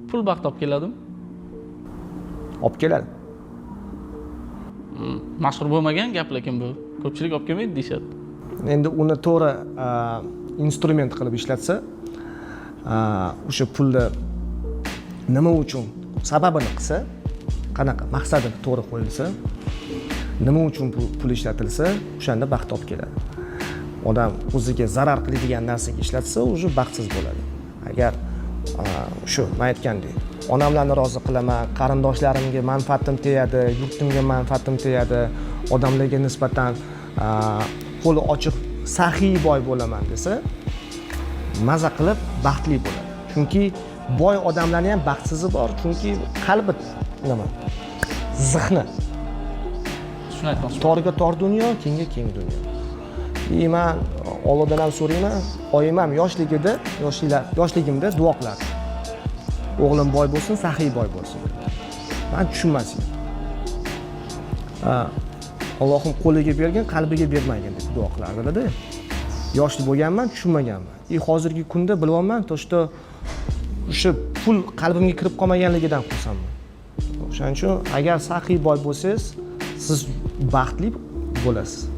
Pul baxt olib keladimi? Olib keladi. Mashhur bo'lmagan gap, lekin bu ko'pchilik olib kelmaydi deyishadi. Endi uni to'g'ri instrument qilib ishlatsa, o'sha pulni nima uchun sababini qilsa, qanaqa maqsadini to'g'ri qo'yilsa, nima uchun pul ishlatilsa, o'shanda baxt olib keladi. Odam o'ziga zarar qiladigan narsaga ishlatsa, уже baxtsiz bo'ladi. Agar shu man aytgandek, onamlarni rozi qilaman, qarindoshlarimga manfaatim tegadi, yurtimga manfaatim tegadi, odamlarga nisbatan qo'li ochiq, saxiy boy bo'laman desa, maza qilib baxtli bo'ladi. Chunki boy odamlarni ham baxtsizi bor, chunki qalbi nima, zihni. Shuni aytmoqchiman. Torga tor dunyo, kengga keng dunyo. И man Ollohdan ham so'rayman, oyim ham yoshligida, yoshligimda duo qilardi: "O'g'lim boy bo'lsin, saxiy boy bo'lsin". Man tushunmas edim. "Ha, Allohim qo'liga bergin, qalbiga bermagin", deb duo qilardilarda. Yoshli bo'lganman, tushunmaganman. И hozirgi kunda bilyapman то, что o'sha pul qalbimga kirib qolmaganligidan xursandman. O'shaning uchun agar saxiy boy bo'lsangiz, siz baxtli bo'lasiz.